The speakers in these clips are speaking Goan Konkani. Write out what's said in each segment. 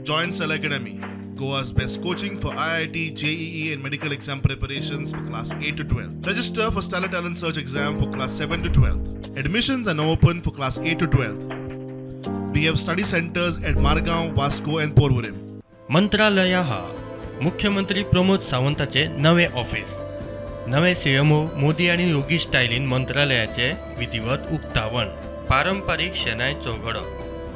Join Stellar Academy, Goa's best coaching for IIT, JEE and medical exam preparations for class 8 to 12. Register for Stellar Talent Search exam for class 7 to 12. Admissions are now open for class 8 to 12. We have study centers at Margao, Vasco and Porvorim. मंत्रालया मुख्यमंत्री प्रमोद सावंताचे नवे ऑफिस, नवे सीएमओ मोदी आनी योगी स्टायलीन मंत्रालयाचे विधिवत उक्तावण, पारंपारीक शेनाय चौघडो,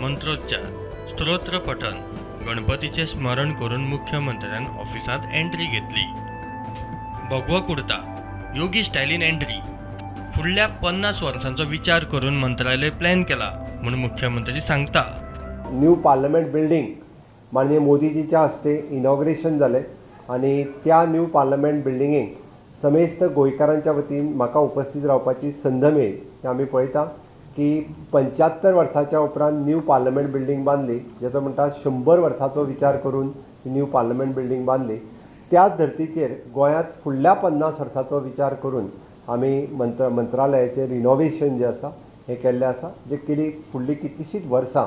मंत्रोच्चार, स्तोत्र पठन, गणपतीचे स्मरण करून मुख्यमंत्र्यान ऑफिसांत एंट्री घेतली. भगवो कुर्ता, योगी स्टायलीन एंट्री. फुडल्या 50 वर्सांचो विचार करून मंत्रालय प्लॅन केला म्हूण मुख्यमंत्री सांगता. न्यू पार्लमेंट बिल्डिंग माननीय मोदीजीच्या हस्ते इनॉग्रेशन जालें आनी त्या न्यू पार्लमेंट बिल्डिंगेक समेस्त गोंयकारांच्या वतीन म्हाका उपस्थित रावपाची संद मेळ्ळी. आमी पळयता की 75 वर्साच्या उपरांत न्यू पार्लमेंट बिल्डिंग बांदली, जेचो म्हणटा 100 वर्साचो विचार करून न्यू पार्लमेंट बिल्डिंग बांदली. त्याच धर्तीचेर गोंयांत फुडल्या 50 वर्साचो विचार करून आमी मंत्रालयाचें रिनोवेशन जें आसा हें केल्लें आसा, जें केली फुडलीं कितलींशींच वर्सां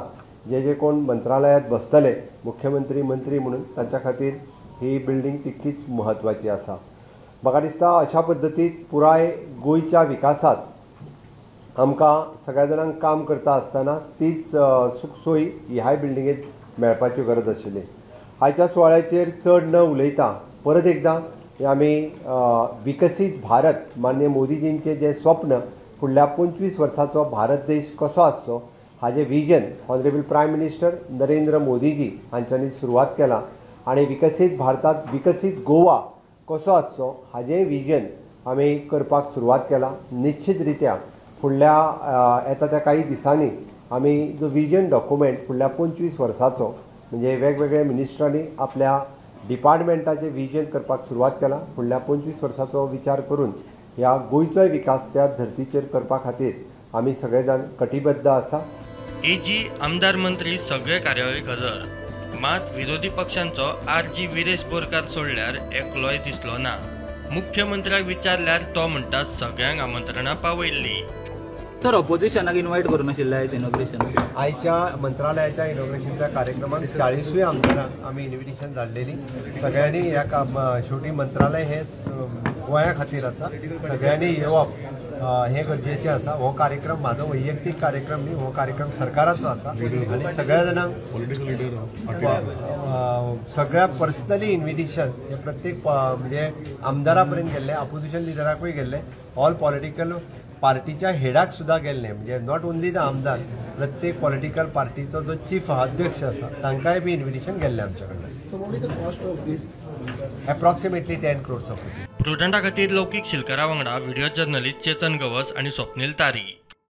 जे जे कोण मंत्रालयांत बसतले मुख्यमंत्री मंत्री म्हणून तांच्या खातीर ही बिल्डिंग तितकीच म्हत्वाची आसा. म्हाका दिसता अशा पद्दतीन पुराय गोंयच्या विकासांत आमकां सगळ्या जाणांक काम करता आसतना तीच सुखसोय ह्याय बिल्डिंगेंत मेळपाची गरज आशिल्ली. आयच्या सुवाळ्याचेर चड न उलयता परत एकदां आमी विकसीत भारत माननीय मोदीजींचें जें स्वप्न फुडल्या 25 वर्साचो भारत देश कसो आसचो हाजें vision honourable prime minister Narendra Modiji हांच्यांनी सुरवात केला आनी विकसीत भारतांत विकसीत गोवा कसो आसचो हाजें विजन आमी करपाक सुरवात केला. निश्चित रित्या फुडल्या येता त्या काही दिसांनी आमी जो विजन डॉक्युमेंट फुडल्या 25 वर्साचो म्हणजे वेगवेगळ्या मिनिस्टरांनी आपल्या डिपार्टमेंटाचें विजन करपाक सुरवात केला. फुडल्या 25 वर्साचो विचार करून ह्या गोंयचोय विकास त्या धर्तीचेर करपा खातीर आमी सगळे जाण कटिबद्ध आसा. एजी आमदार मंत्री सगळे कार्यावळीक हजर, मात विरोधी पक्षांचो आर.जी. विरेश बोरकार सोडल्यार एकलोय दिसलो ना. मुख्यमंत्र्याक विचारल्यार तो म्हणटा सगळ्यांक आमंत्रणां पावयल्ली. सर, ऑपोजिशनाक इन्वायट करूं नाशिल्लें आयज इनॉग्रेशन? आयच्या मंत्रालयाच्या इनॉग्रेशनच्या कार्यक्रमाक 40 आमदारांक आमी इन्विटेशन धाडलेली. सगळ्यांनी ह्या शेवटी मंत्रालय हे गोंया खातीर आसा, सगळ्यांनी येवप हे गरजेचें आसा. हो कार्यक्रम म्हाजो वैयक्तीक कार्यक्रम न्ही, हो कार्यक्रम सरकाराचो आसा आनी सगळ्या जाणांक सगळ्या पर्सनली इन्विटेशन हे प्रत्येक म्हणजे आमदारा पर्यंत गेल्ले, अपोजिशन लिडराकूय गेल्ले, ऑल पॉलिटिकल पार्टीच्या हेडाक सुद्दां गेल्ले. म्हणजे not only the आमदार, प्रत्येक पॉलिटिकल पार्टीचो जो चीफ अध्यक्ष आसा तांकांय बी इन्विटेशन गेल्लें आमच्या कडल्यान. Approximately 10 crores. प्रुडंटा खातीर लौकीक शिलकरा वांगडा व्हिडिओ जर्नलिस्ट चेतन गवस आनी स्वप्नील तारी.